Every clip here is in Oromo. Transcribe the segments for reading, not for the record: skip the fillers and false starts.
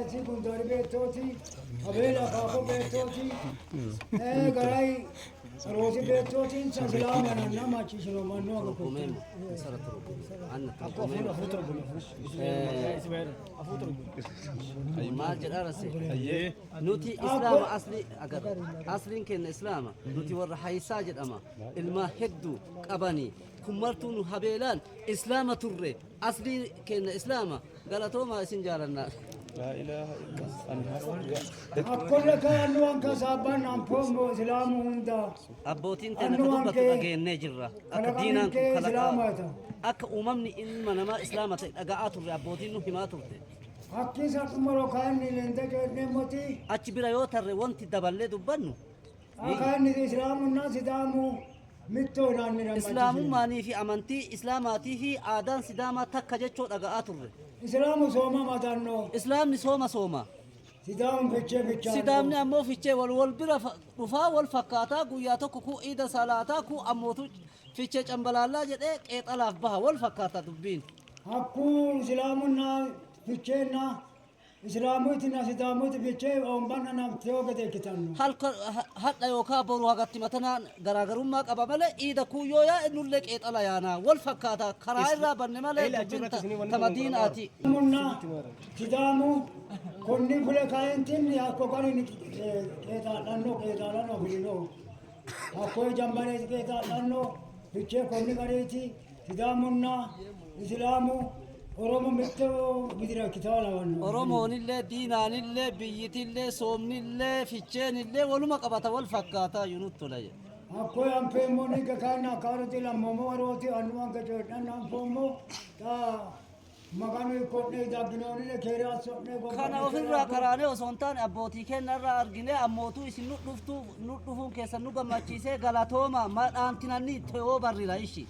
Gundari beettooti, Abeela akaakoo beettooti, Garay Roosi beettooti, insa islaama macciishshino mannu Turgumeemo isara turgume anna turgumeemo maal jedhaa rase nuti islaama asli agarra asliin keenya islaama nuti warra haysaa jedhama ilmaa hedduu qabanii kun martuu nu habeelaan islaama turre asliin keenya islaama galatoomaa isin jaalannaa. Akkolle kaannu wanka saabbaan ampoommo islaamu hunda. Abbootiin teenya Annu ka waan dubbatu kee dhageennee jirra. Akka kalaqamni diinaan kun kee kalaqaa islaama ta'u. akka uumamni ilma namaa islaama ta'e dhaga'aa turre abbootiin nu himaa turte. Hakki isa dhumaro kaanni lenda jedhemmoti Achi bira yoo tarre wanti daballee dubbannu akaanni islaamunnaa sidaamu mittoo naanni islaamummaanii fi amantii islaamaatii fi aadaan sidaamaa takka jechoo dhaga'aa turre. Islaamu sooma matannoo Islaamni sooma sooma. Sidaamu fichee fichaa. Sidaamni ammoo fichee wal wal bira dhufaa wal fakkaataa guyyaa tokko kuu iida salaataa kuu ammootu fichee cambalaallaa jedhee qeexalaaf baha wal fakkaata dubbiin. Hakkuu islaamunnaa ficheennaa islaamuitina sidaamuiti fichee oombanna namtee gade ikkitanno. Halka hadha yookaan boru hagatti matanaan garaagarummaa qaba malee iida kuuyyoo yaa innullee qeexala yaanaa wal fakkaata karaa irraa banne malee dubbiin tama diinaati. Islaamunnaa sidaamu konni fule kaayintin hakko garin qeexaadhanno qeexaalanno filino hakko jambalee qeexaadhanno fichee konni gariiti sidaamunnaa islaamu oromo mittoo bidira ikkitaa lawanno. Oromoonillee diinaanillee biyyitillee soomnillee ficheenillee waluma qabata wal fakkaataa yunutti tola jedha. Hakko anfeemmo ninke kayinni hakkaaroti lammoommo warooti annuwanke coyidhanna anfoommo xa maganu ikko'ne dagginoonine keere asso'ne Kana ofirraa karaanee osoo hin taane abbootii keenya irraa argine ammootuu isin nu dhuftu nu dhufuun keessan nu gammachiisee galatooma madhaantinanni yoo barrira ishi.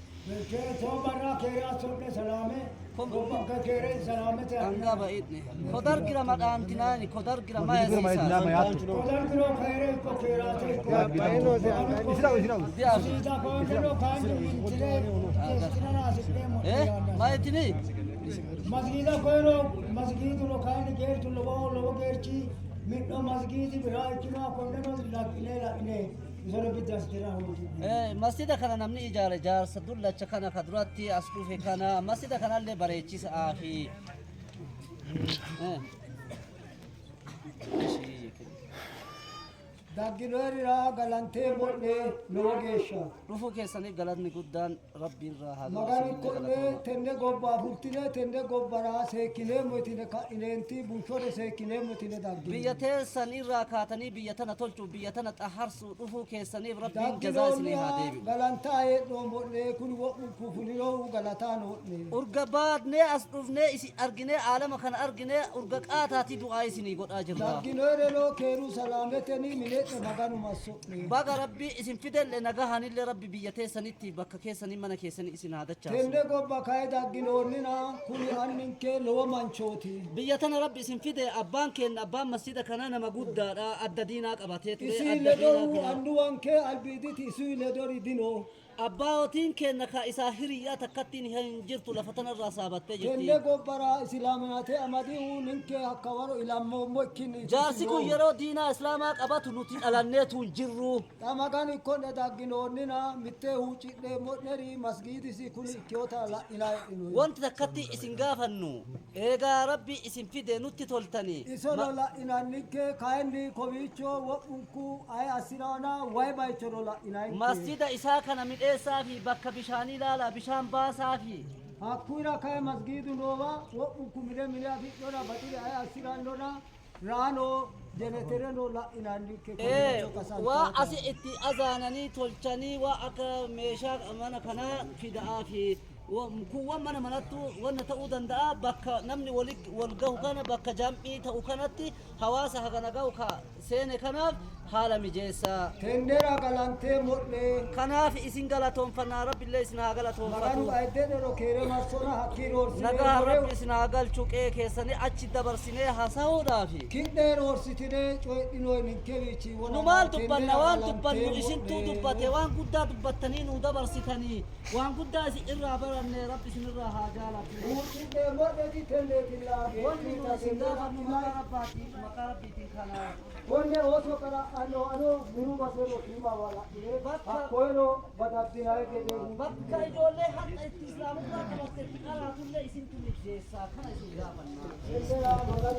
Too barraa keere asso'ne salaame gobbanke keere salaamete Hanga ba'idne. Kodargira madhaantinaani kodargira maya siisaa. Kodargiro keere ikko keeraate ikko Siida konkeno kayinni intire teestinana hasi'neemmo. Eh mayitini? Masgiida koyro masgiiduno kayinni geerchu lowo lowo geerchi midho masgiidi biraa ikkino konneno laqine laqine isono biddi asitira Eh masjida kana namni ijaare jaarsa dullacha kana ka duratti as dhufe kana masjida kanallee bareechisaa fi eh. Dagginoerira galantee bodhee lowo geeshsha. Dhufuu keessaniif galatni guddaan rabbiirraa haa galu. Maganu Isinillee konne galatooma. tenne gobba fultine tenne gobbara seekkineemmo itine ka'inenti bushore seekkineemmo itine daggine. Biyya teessan irraa kaatanii biyya tana tolchuuf biyya tana xaharsuu dhufuu keessaniif rabbiin jazaa isinii haa Dagginoonniha deebi'u. galantaa heedhoon bodhee kun wo'munku fulinohu galataan hodhe. Urga baadnee as dhufnee isin arginee aalama kana arginee urga qaataatii du'aa isinii godhaa jirra. Dagginoereno keeru salaameteni mineedhe maganu masso'ne. Baga rabbii isin fidellee nagahanillee rabbi biyya teessanitti bakka keessanii mana keessanii isin haa dachaasu. Tenne gobba kaye dagginoonnina kuni anninke lowo manchooti. Biyya tana rabbi isin fide abbaan keenya abbaan masjida kanaa nama guddaadha adda diinaa qabatee ture Isii adda diinaa ledoru kana. annuwanke albiiditi isii ledori dino. Abbaatiin keenya ka isaa hiriyyaa takkattiin hin jirtu lafa tanarraa saabattee jirti. Tenne gobbara islaaminate amadihu ninke hakka waro ilammoommo ikkinni. Jaarsi kun yeroo diinaa islaamaa qabatu nuti dhalanneetu hin jirru. Xa maganu ikkonne dagginoonnina mittee huuccidheemmo'neri masgiidisi kun ikkiyoota la'inaa hedhino. Wanti takkatti isin gaafannu eegaa rabbi isin fide nutti toltanii. Isono la'inanninke kayinni kowiicho wo'munku aye assiraana wayi bayichono la'inayinke. Masjida isaa kana midheessaa fi bakka bishaanii ilaalaa bishaan baasaa fi Hakkuyira kaye masgiidu noowa wo'munku mine mine afidhona baxire aye assirannona raano jenetereno la'inanninke Ee, kowiicho waa qasantaata. asi itti azaananii tolchanii waa akka meeshaa mana kanaa fida'aa fi kuuwwan mana manattu wanna ta'uu danda'a bakka namni wal gahu kana bakka jam'ii ta'u kanatti hawaasa hagana gahu ka seene kanaaf haala mijeessaa. Tennera galantee modhee. Kanaaf isin galatoonfannaa rabbillee isin haa Maganu galatoonfatu. ayiddedhero keere marsona hakkii roorsinee Nagaa rabbi isin haa galchu qe'ee keessanii achi dabarsinee haasa'uudhaafi. Kidhee roorsitinee coyidhinoo ninkewichi Nu maal dubbanna waan dubbannu isintuu dubbate waan guddaa dubbattanii nu dabarsitanii waan guddaa isin irraa qoranne Rabbi isinirraa haa jaalatu. Wanni nu isin gaafannu maqaa Rabbaatiin, maqaa Rabbiitiin kana. Konne ooso qara ano ano minu basero kiima wala Bakka hakkoyno badabbinaye gede. Bakka ijoollee har'a itti islaamummaa qabatte itti qaraatullee isintu mijjeessaa, kana isin gaafanna.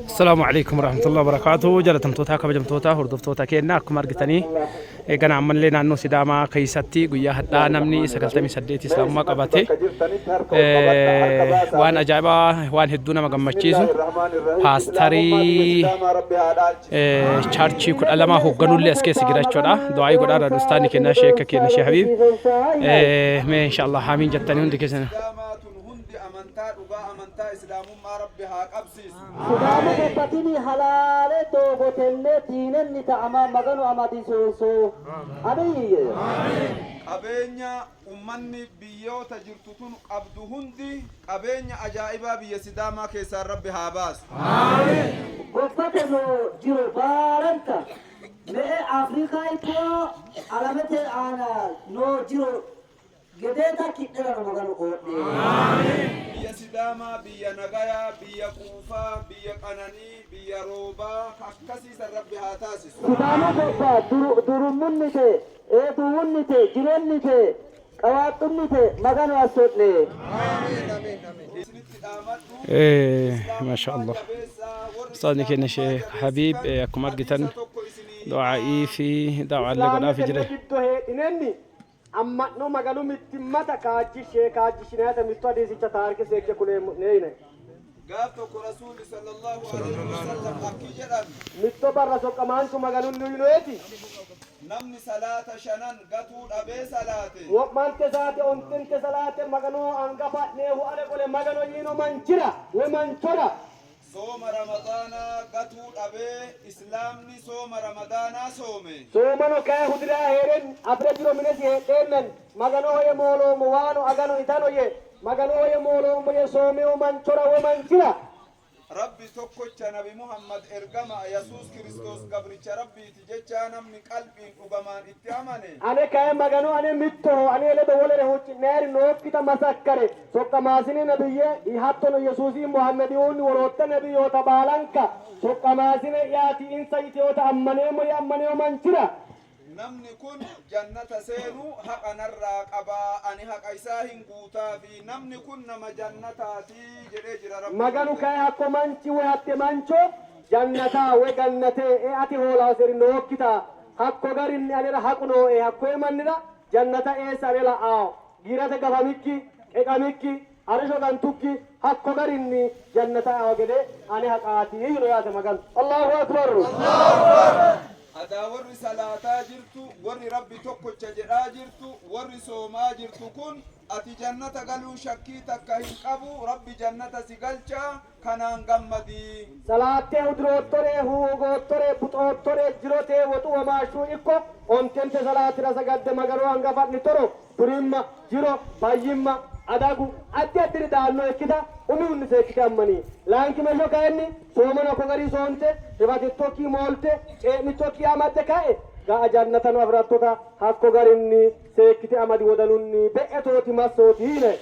السلام عليكم ورحمة الله وبركاته. Jaalatamtoota, kabajamtoota, hordoftoota keenya, akkuma argitanii gana ammallee naannoo Sidaamaa keessatti guyyaa hadhaa namni 98 islaamummaa qabate, waan ajaa'ibaa, waan hedduu nama gammachiisu, paastarii church 12 hoogganullee as keessa jira jechuudha. Du'aayii godhaa ustaanni keenya, sheeka keenya, Sheekh Habiib. Mee inshallah amiin jettanii hundi keessan. Sidaamaa tun hundi amantaa dhugaa, amantaa islaamummaa Rabbi haa qabsiisu. Sidaamu gobbatini halaale doogotenne diinenni ta'ama Maganu amadisiisu. Amiyye. Qabeenya ummanni biyyoota jirtu tun qabdu hundi, qabeenya ajaa'ibaa biyya Sidaamaa keessaa Rabbi haa baasu. Gobbate noo jiro baalanta me'e Afrikaa ikko alamete aana noo jiro gedeeta kidherano Maganu oodhe. Biyya Sidaamaa, biyya nagayaa, biyya quufaa, biyya qananii, biyya roobaa akkasiisan Rabbi haa taasisu. Sidaamu gobba durummunnite, eeduwunnite, jironnite, qawaaxxunnite Maganu assoodhe. Isinitti dhaamadhu. Maasha Allah. Ustaazni keenya Sheekh Habiib akkuma argitan du'aa'ii fi daawwaallee godhaafii jira. Giddo heedhinenni amma'no Maganu mittimmata kaajjishee kaajjishinayata mittu hadiisicha taarike seekke kuleemmo'ne yine. Gaaf tokko Rasuulli صلى الله عليه وسلم akki jedhan. Mitto barra soqqamaanchu Maganunni uyinoeti. Namni salaata shanan gatuu dhabee salaate. Wo'mante saate ontente salaate Maganoho anga fa'neehu ale qole Magano yiino manchira woy manchora. Sooma Ramadaanaa gatuu dhabee islaamni sooma Ramadaanaa soome. Soomano kaye hudiraa hee'ren afire jiro minesi heedheennan Maganoho ye mooloommo waano agano itano ye Maganoho ye mooloommo ye soomewo manchora woy manchira. Rabbi tokkocha, Nabi Muhammad ergama, Yesuus Kiristoos gabricha Rabbiiti jechaa namni qalbiin dhugamaan itti amane. Ane kaye Magano ane mittoho, ane ledo wolere huucci'nayeri nookkita masakkare soqqamaasine nabiyye hattono Yesuusi Muhammedihuunni wolootta nabiyyoota baalanka soqqamaasine yaati insa yiteyoota ammaneemmo ye ammaneewo manchira. Namni kun jannata seenuu haqa narraa qabaa, ani haqa isaa hin guutaa fi namni kun nama jannataati jedhee jira Rabbi. Maganu kaye hakko manchi woy hatte mancho jannata woy gannate e ati hoolaaseri nookkita hakko garinni anera haqu nooe, hakkoye mannira jannata eessa ane la'aawo giirate gafamikki qeqamikki arisho gantukki hakko garinni jannata e'ao gede ane haqaati yino yaate Maganu. Allahu akbar. Adaa warri salaataa jirtu, warri Rabbi tokkocha jedhaa jirtu, warri soomaa jirtu kun, ati jannata galuu shakkii takka hin qabu, Rabbi jannata si galchaa, kanaan gammadii. Salaattee hudiroottore, huugoottore, buxoottore, jirotee woxu womaashshu ikko ontente salaatira sagadde Magano anga fa'nittoro durimma, jiro, fayyimma, adagu addi addiri daanno ikkita umihunni seekkite ammani. Layinkimeeshsho kayinni soomano hakko gari soonte rifatittokki moolte cee'mittokki amadde ka'e ga'a jannatano afirattota hakko garinni seekkite amadi, wodanunni be'e tooti massooti yine.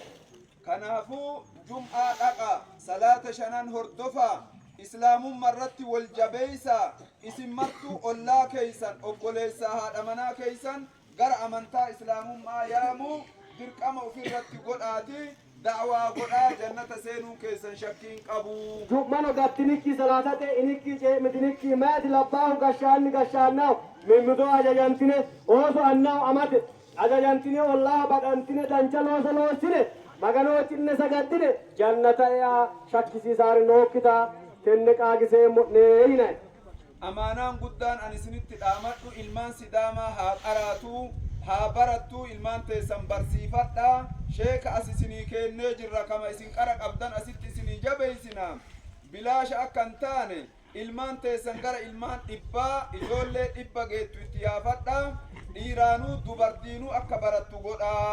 Kanaafuu jum'aa dhaqa, salaata shanan hordofaa, islaamummaa irratti wal jabeeysaa, isin martuu ollaa keeysan, obboleessaa haadha manaa keeysan gara amantaa islaamummaa yaamuu dirqama ofirratti godhaati da'waa godhaa, jannata seenuun keessan shakkiin qabu. Ju'mano gattinikki salaatate inikki cee'mitinikki mayati labbaahu gashshaanni gashshaannaho mimmito hajajantine ooso annaho amate hajajantine ollaaho baxantine dancha looso loossine Maganoho ci'ne sagaddine jannata ea shakkisiisaari nookkita tenne qaagiseemmo'ne yinanni. Amaanaan guddaan ani isinitti dhaamadhu, ilmaan Sidaamaa haa qaraatuu, haa barattuu, ilmaan teessan barsiifadhaa. Sheeka as isinii keennee jirra, kama isin qara qabdan asitti isinii jabeeysina. Bilaasha akka hin taane ilmaan teessan gara ilmaan 100, ijoollee 100 geettu itti yaafadhaa, dhiiraanuu dubartiinuu akka barattu godhaa.